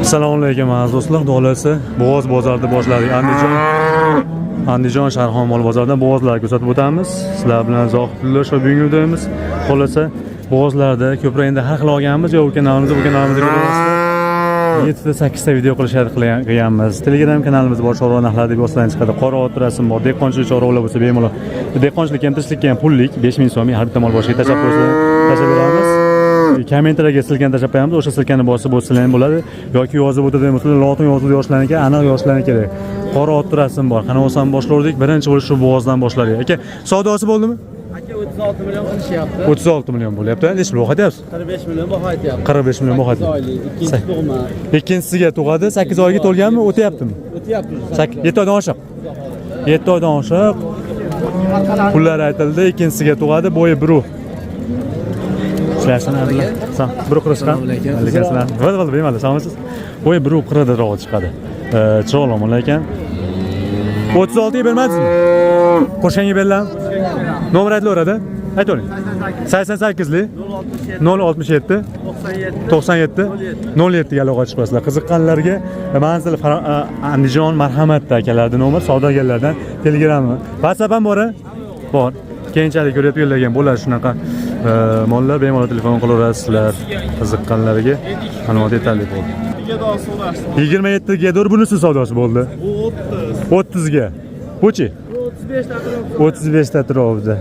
Assalomu alaykum, aziz do'stlar. Xudo xohlasa, Bo'g'oz bozorida boshladik. Andijon Sharxon mol bozoridan bo'g'ozlar ko'rsatib o'tamiz. Sizlar bilan Zohidullo shu bugungi videomiz. Xohlasa, bo'g'ozlarda ko'proq endi har xil olganmiz, yo u kanalimizda, bu kanalimizda ko'ryapsizlar. 7 ta 8 ta video qilishadi qilganmiz. Telegram kanalimiz bor, chorva narxlari deb yozsanglar chiqadi. Qora ot rasm bor. Dehqonchilik chorvalar bo'lsa bemalol. Dehqonchilik ham tirikchilikka ham pullik 5000 so'm har bitta mol boshiga tashlab qo'ysa, tashlab beramiz. Kommentariyga ссылка ni tashlab qo'yamiz. O'sha ссылка ni bosib o'tsalar ham bo'ladi yoki yozib o'tadigan bo'lsalar, lotin yozuvda yozishlari kerak, aniq yozishlari kerak. Qora ot rasm bor. Qani bo'lsam boshladik. Birinchi bo'lib shu bo'g'ozdan boshladik. Aka, savdosi bo'ldimi? Aka, 36 million qilishyapti. 36 million bo'lyapti. Necha pul aytyapsiz? 45 million baho aytyapti. 45 million baho 8 oylik, ikkinchi tug'ma. Ikkinchisiga tug'adi, 8 oyga to'lganmi, o'tyaptimi? O'tyapti. 7 oydan oshiq. 7 oydan oshiq. Pullar aytildi, ikkinchisiga tug'adi, bo'yi 1. Sizlarsan abdulla. San bir qirq. Alaykum. Bo'ldi, bo'ldi, bemalol, sog'misiz? Bo'yi 1.40 da chiqadi. Chiroyli mol ekan. 36 ga bermadingizmi? Qo'shganga beriladimi? Nomer aytilaveradi. Aytavering. 88lik 067 97 07 ga aloqa chiqasizlar. Qiziqqanlarga manzil Andijon marhamatda akalarning nomer, savdogarlardan Telegrammi. WhatsApp ham bor, a? Bor. Keyinchalik ko'rayotganlarga ham bo'ladi shunaqa mollar, bemalol telefon qilaverasizlar. Qiziqqanlarga ma'lumot yetarli bo'ldi. 27 ga to'g'ri bunisi savdosi bo'ldi. 30 ga. Buchi? 35 ta atrofida.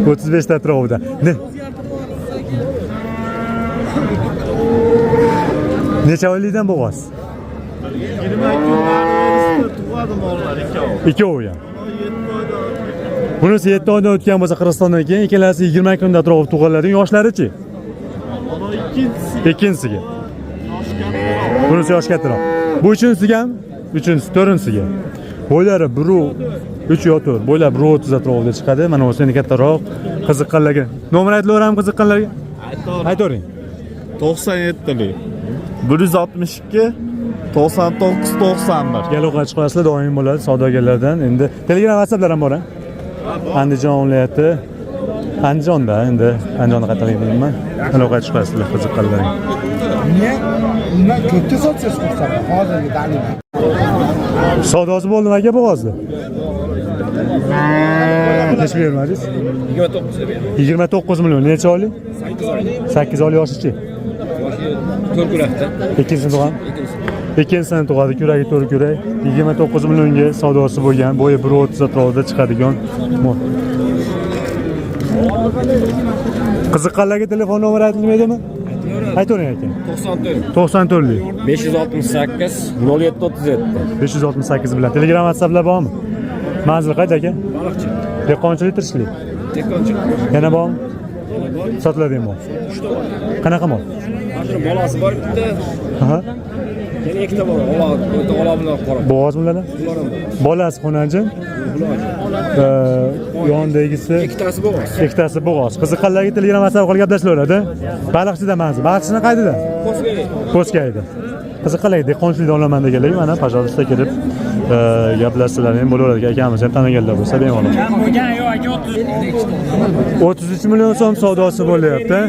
35 ta atrofida. Ne? Necha oylikdan bo'g'oz? 20 tug'adi mollar ikkovi. Ikkovi ham. Bunisi 7 oydan o'tgan bo'lsa Qirg'izistondan keyin, ikkalasi 20 kunda atrofida tug'iladi. Yoshlari-chi? Mana ikkinchisi Ikkinchisiga. yoshi kattaroq. Bunisi yoshi kattaroq. Bu uchinchisiga ham? Uchinchisi, to'rtinchisiga. Bo'ylari 1.3 yo 4. Bo'ylari 1.30 atrofida chiqadi. Mana bu endi kattaroq. Qiziqqanlarga. Nomer aytilaveradimi qiziqqanlarga? Aytavering. 97lik. 162 99 91. Aloqa chiqasizlar, doim bo'ladi savdogarlardan. Endi Telegram, WhatsApplar ham bor, a? Andijon viloyati. Andijonda endi Andijonda qayerdaligini bilmayman. Aloqa chiqasizlar qiziqqanlarga. Niye? Undan ko'pga sotsangiz xursandman hozirgi dalil. Savdosi bo'ldimi aka bo'g'ozni? Necha bermadingiz? 29 million. Necha oylik? 8 oylik. Yoshichi? To'rt kurakda. Ikkinchisini tug'an? Ikkinchisini tug'adi, kuragi to'rt kurak. 29 millionga savdosi bo'lgan, bo'yi 1.30 atrofida chiqadigan mol. Qiziqqanlarga telefon nomeri aytilmaydimi? Aytavering aka. 94 94lik 568 07 37. 568 bilan. Telegram, WhatsApplar bormi? Manzil qayda aka? Baliqchi. Dehqonchilik, tirikchilik. Dehqonchilik. Yana bormi? Sotiladigan mol. Qanaqa mol? Mana shuni bolasi bor bitta. Aha. Yana ikkita bola. Ola, bitta ola bilan qora. Bo'g'ozmi ulardan? Bular ham bo'g'oz. Bolasi xonanjin. Yonidagisi Ikkitasi bo'g'oz. Ikkitasi bo'g'oz. Qiziqqanlarga Telegram, WhatsApp orqali gaplashilaveradi. Baliqchida manzil. Baliqchini qayerda? Po'skayda. Qiziqqanlarga dehqonchilikda olaman deganlarga mana, пожалуйста, kelib gaplashsalar ham bo'laveradi. Akamiz ham taniganlar bo'lsa bemalol. 33 million so'm savdosi bo'lyapti.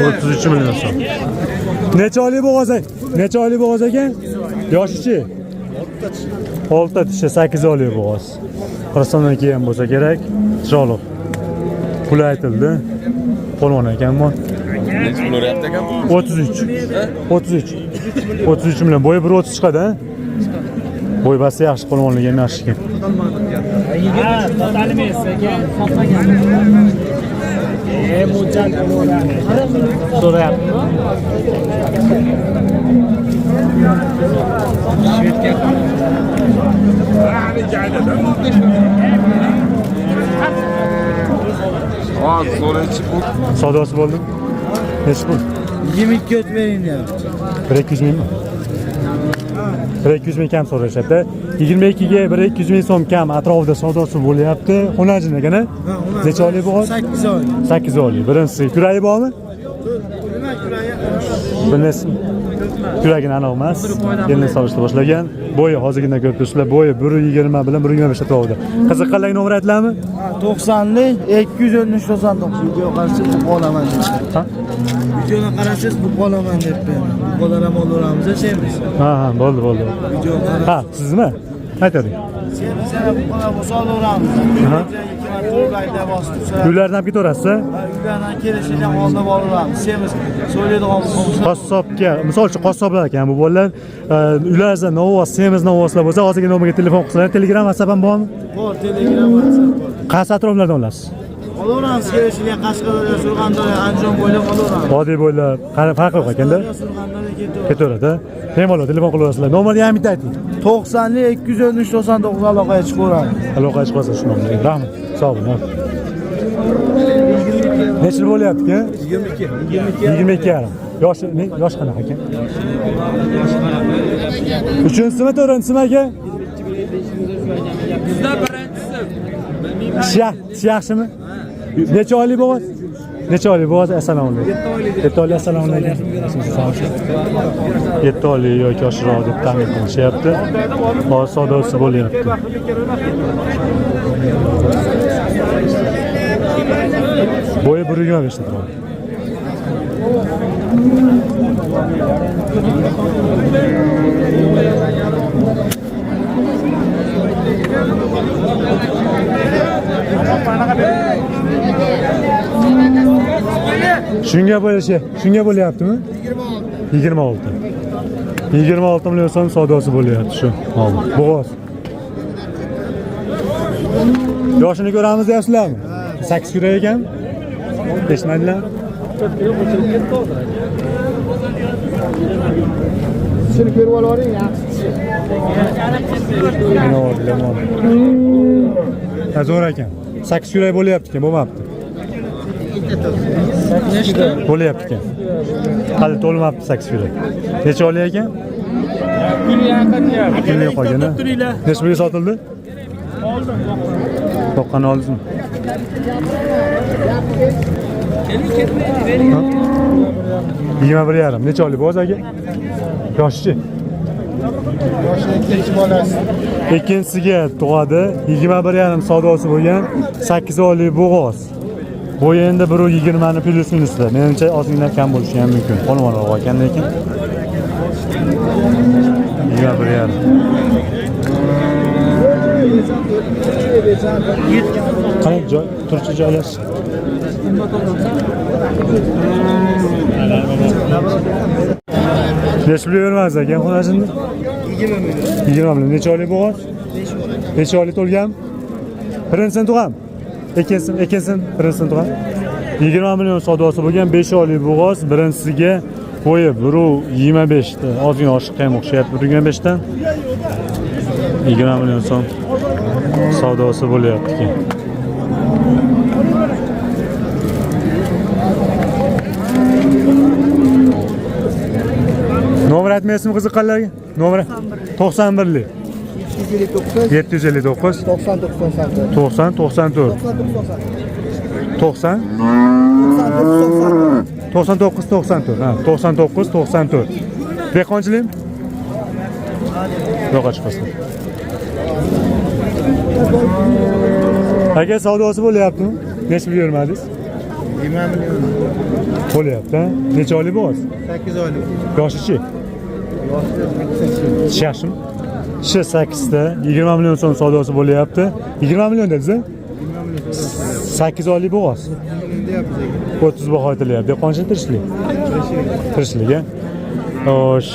O'ttiz uch million so'm. Necha oylik bo'g'oz? Necha oylik bo'g'oz ekan? Yoshichi? Oltita tishi, 8 oylik bo'g'oz. Qirg'izistondan kelgan bo'lsa kerak. Chiroyli. Puli aytildi. Polvon ekan bu. Necha pul uryapti aka? 33. 33. 33 million. Bo'yi 1.30 chiqadi, ha? Bo'y basti yaxshi, polvonligi ham yaxshi ekan. Hozir so'raychi bu. Savdosi bo'ldimi? Necha pul? 22 o't bering deyapti. 1-200 mingmi? 1-200 ming kam so'rashyapti. 22 ga 1-200 ming so'm kam atrofida savdosi bo'lyapti. Xunajin ekan, a? Necha oylik bo'g'oz? 8 oy. 8 oylik. Birinchisi kuragi bormi? Nima kuragi? Bilmaysizmi? Kuragini aniq emas. Endi solishni boshlagan. Bo'yi hozirgina ko'rib turibsizlar. Bo'yi 1.20 bilan 1.25 atrofida. Qiziqqanlarga nomer aytiladimi? 90lik 213 99 video qarasangiz bu olaman debdi. Ha? Videoni qarasangiz bu olaman debdi. Buqalar ham olaveramiz semiz. Ha, ha, bo'ldi, bo'ldi. Video qarab. Ha, sizmi? Aytavering. Semiz yana buqalar bo'lsa olaveramiz. Aha. Ikki marta ularda bosib tursa, Uylardan olib ketaverasiz? Uylardan kelishini oldib olaveramiz. Semiz so'ylaydigan bo'lsa Qassobga, misol uchun qassoblar ekan bu bolalar, uylaringizda novvos, semiz novvoslar bo'lsa, hozirgi nomerga telefon qilsalar, Telegram, WhatsApp ham bormi? Bor, Telegram, WhatsApp bor. Qaysi atroflardan olasiz? Olaveramiz kelishini Qashqadaryo, Surxondaryo, Andijon bo'ylab olaveramiz. Vodiy bo'ylab, farqi yo'q ekanda. Surxondaryo ketaveramiz. Ketaveradi. Bemalol telefon qilaverasizlar. Nomerni ham bitta ayting. 90lik 213 99 aloqaga chiqaveramiz. Aloqaga chiqasiz shu nomerga. Rahmat. Sog' bo'ling. Necha yil bo'lyapti aka? 22. 22 yarim. Yoshi yosh qanaqa aka? Uchinchisimi, to'rtinchisimi aka? Bizda birinchisi. Tishi yaxshimi? Necha oylik bo'lyapti? Necha oylik bo'lyapti? Assalomu alaykum. 7 oylik. Assalomu alaykum. 7 oylik yoki yoshroq deb taxmin qilishyapti. Hozir savdosi bo'lyapti. Bo'yi 1.25 turadi. Shunga bo'lishi, shunga bo'lyaptimi? 26. 26 million so'm savdosi bo'lyapti shu. Hozir. Bo'g'oz. Yoshini ko'ramiz deyapsizlarmi? 8 kurak ekan. Eshitmadilar? Shuni ko'rib olavering, yaxshisi. Ha, zo'r ekan. 8 kurak bo'lyapti ekan, bo'lmabdi. Bo'lyapti ekan. Hali to'lmabdi 8 kurak. Necha oylik ekan? Kunga qolgan. Necha pulga sotildi? To'qqani oldingizmi? Ha? 21,5. Necha oylik bo'z aka? Yoshichi? Yoshi ikkinchi bolasi. Ikkinchisiga tug'adi. 21,5 savdosi bo'lgan 8 oylik bo'g'oz. Bo'yi endi 1.20 ni plyus minusda. Menimcha ozgina kam bo'lishi ham mumkin. Polvonroq ekan lekin. 21,5. Qani joy, turchi joylash. Necha pulga beramiz aka xonasini? 20 million. 20 million. Necha oylik bo'g'oz? 5 oylik to'lgan. Birinchisini tug'am. Ikkinchisini birinchisini tug'am. 20 million savdosi bo'lgan 5 oylik bo'g'oz, birinchisiga bo'yi 1.25 ta, ozgina oshiqqa ham o'xshayapti 1.25 dan. 20 million so'm savdosi bo'lyapti ekan. Nomer aytmaysizmi qiziqqanlarga? Nomer 91lik. 759 759 90 94 90 94 90 90 99 99 94 ha 99 94. Dehqonchilik? Yo'q, chiqasizlar. Aka, savdosi bo'lyaptimi? Necha pul bermadingiz? 20 million. Bo'lyapti, ha? Necha oylik bo'g'oz? 8 oylik. Yoshichi? Tishi yaxshimi? Tishi 8 ta, 20 million so'm savdosi bo'lyapti. 20 million dedingiz, a? 8 oylik bo'g'oz. 30 baho aytilyapti. Dehqonchilik tirishlik? Tirishlik, a? Xo'sh,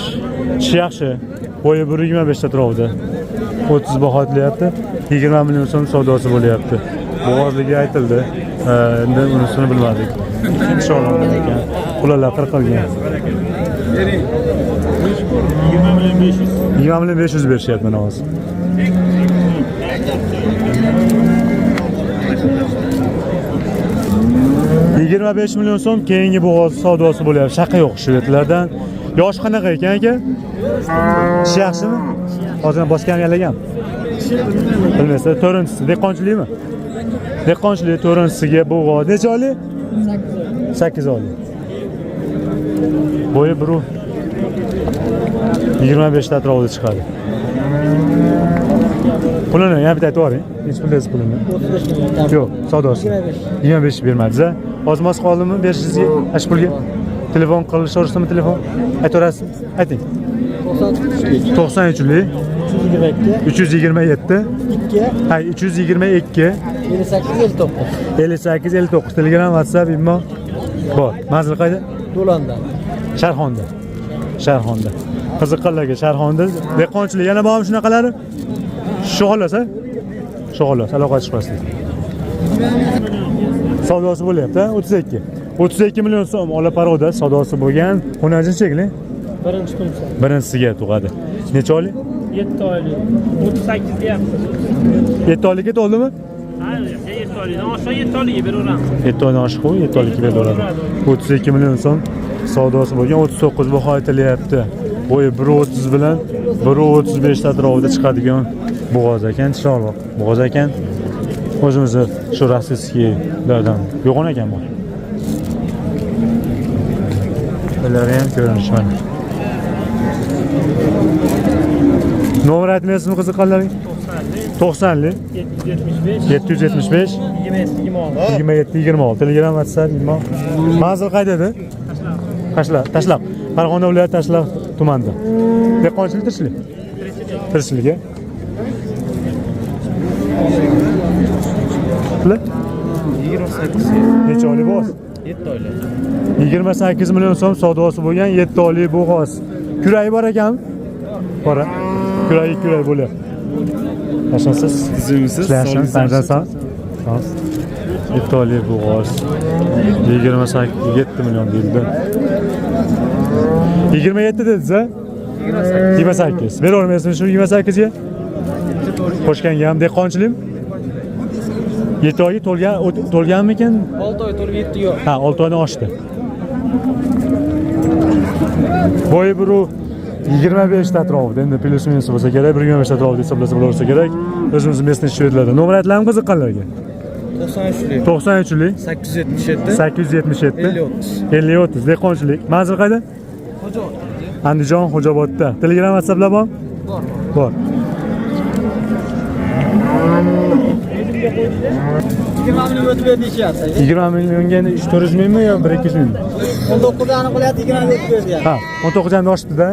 tishi yaxshi. Bo'yi 1.25 ta atrofida. 30 baho aytilyapti. 20 million so'm savdosi bo'lyapti. Bo'g'ozligi aytildi. Endi unisini bilmadik. Inshaalloh ekan. Qulalar qirqilgan. 20 million 500 berishyapti mana hozir. 25 million so'm keyingi bo'g'oz savdosi bo'lyapti. Shaqa yo'q shu yerlardan. Yosh qanaqa ekan aka? Tishi yaxshimi? Hozir bosgan yalagan. Bilmaysiz, to'rtinchisi dehqonchilikmi? Dehqonchilik to'rtinchisiga bo'g'oz. Necha oylik? 8 oylik. Bo'yi 25 ta atrofida chiqadi. Pulini yana bitta aytib yuboring. Necha pul dedingiz pulini? 35 million. Yo'q, savdosi. 25 bermadingiz a? Ozmoz qoldimi berishingizga? Shu pulga? Telefon qilish so'rashdimi telefon? Aytaverasizmi? Ayting. 93lik 93lik 322 327 2 ha 322 58 59. 58 59 Telegram, WhatsApp, Imo bor. Manzil qayda? Do'londan. Sharxonda. Sharxonda. Qiziqqanlarga Sharxonda. Dehqonchilik yana bormi shunaqalari? Shu xolos, a? Shu xolos, aloqa chiqasizlar. Savdosi bo'lyapti, a? 32. 32 million so'm ola paroda savdosi bo'lgan. Xunajin chekli. Birinchi tumsa. Birinchisiga tug'adi. Necha oylik? 7 oylik. 38 deyapmiz. 7 oylikka to'ldimi? Ha, 7 oylikdan oshig'i 7 oylikka beraveramiz. 7 oydan oshiq u 7 oylikka beradi. 32 million so'm savdosi bo'lgan, 39 baho aytilyapti. Bo'yi 1.30 bilan 1.35 atrofida chiqadigan bo'g'oz ekan, chiroyli bo'g'oz ekan. O'zimizni shu rossiyskiylardan yo'g'on ekan bu. Bular ham ko'rinishi mana. Nomer aytmaysizmi qiziqqanlaring? 90lik 775 775 27 26. 27 26 Telegram, WhatsApp, Imo. Manzil qayda edi? Tashlaq. Tashlaq. Farg'ona viloyati Tashlaq tumanida. Dehqonchilik, tirikchilik? Tirikchilik, a? Puli? 28. Necha oylik bo'g'oz? 7 oylik. 28 million so'm savdosi bo'lgan 7 oylik bo'g'oz. Kuragi bor ekanmi? Bor. a? Kuragi kurak bo'lyapti. Yaxshimisiz? Tuzukmisiz? Yaxshimisiz? Anjansan? 7 oylik bo'g'oz. 28 million deyildi. 27 dedingiz, a? 28. Beravermaysizmi shu 28 ga? Qo'shganga ham dehqonchilikmi? 7 oyga to'lgan to'lganmikin? 6 oy to'lib 7 yo'q. Ha, 6 oydan oshdi. Bo'yi 1.25 atrofida, endi plyus minus bo'lsa kerak, 1.25 atrofida hisoblasa bo'laversa kerak. O'zimiz местный shvedlarda. Nomer aytiladimi qiziqqanlarga? 93lik 93lik 877 877 50 50 30 dehqonchilik. Manzil qayda? Andijon Xo'jaobodda. Telegram, WhatsApplar bormi? Bor. Bor. 20 million o'tib berdi deyishyapti. 20 millionga endi 3-400 mingmi yo 1-200 mingmi? 19 aniq qilyapti, 20 o'tib berdi. Ha, 19 dan oshdi-da.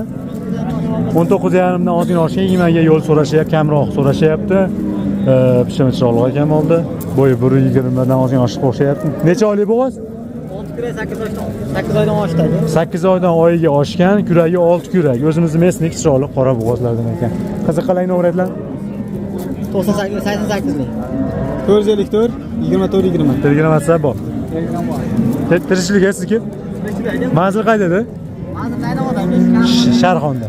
19.5 dan ozgina oshgan, 20 ga yo'l so'rashyapti, kamroq so'rashyapti. Pishimi chiroyli ekan bo'ldi. Bo'yi 1.20 dan ozgina oshiq o'xshayapti. Necha oylik bo'g'oz? 6 kurak 8 oydan 8 oydan oshdi aka. 8 oydan oyiga oshgan, kuragi 6 kurak. O'zimizni местник chiroyli qora bo'g'ozlardan ekan. Qiziqqanlarga nomer aytlar. 98 88lik. 454 24 20. Telegram WhatsApp bor. Tirikchilik sizniki? Manzil qayda edi? Manzil Naynavoda. Sharxonda.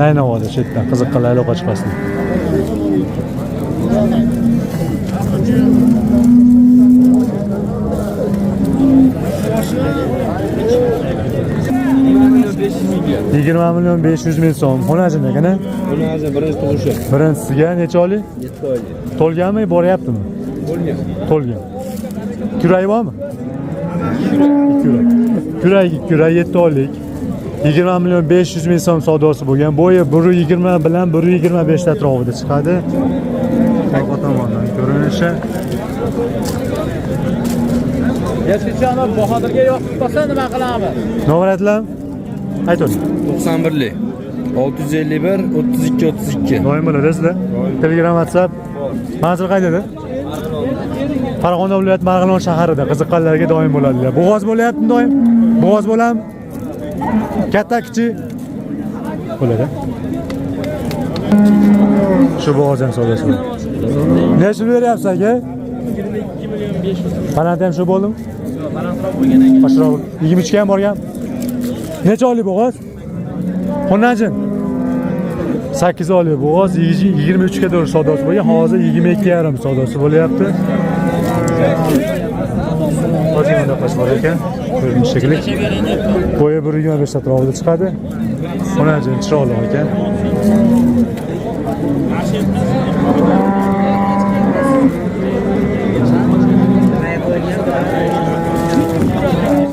Naynavoda shu yerdan qiziqqanlar aloqa chiqasizlar. Yigirma million 500 ming so'm. Xonajin ekan, a? Xonajin birinchi tug'ishi. Birinchisiga necha oylik? 7 oylik. To'lganmi, boryaptimi? Bo'lgan. To'lgan. Kuragi bormi? Ikki kurak. Kuragi kurak 7 oylik. 20 million 500 ming so'm savdosi bo'lgan. Bo'yi 1.20 bilan 1.25 atrofida chiqadi. Orqa tomondan ko'rinishi. Yashichani Bahodirga yoqib qolsa nima qilamiz? Nomer aytiladimi? Aytavering. 91lik 651 32 32. Doim bo'ladi sizlar. Telegram, WhatsApp. Manzil qayerda? Farg'ona viloyati Marg'ilon shahrida. Qiziqqanlarga doim bo'ladilar. Bo'g'oz bo'lyaptimi doim? Bo'g'oz bo'ladimi? Katta, kichik bo'ladi. Shu bo'g'oz ham savdosi bo'ladi. Necha beryapsiz aka? 22 million 500. Baland ham shu bo'ldimi? Yo'q, balandroq bo'lgan ekan. Oshiroq 23 ga ham borgan. Necha oylik bo'g'oz? Xonajin. 8 oylik bo'g'oz 23 ga to'g'ri savdosi bo'lgan. Hozir 22,5 savdosi bo'lyapti. Hozir bunaqasi bor ekan. Ko'rinish shekilli. Bo'yi 1.25 atrofida chiqadi. Xonajin chiroyli ekan.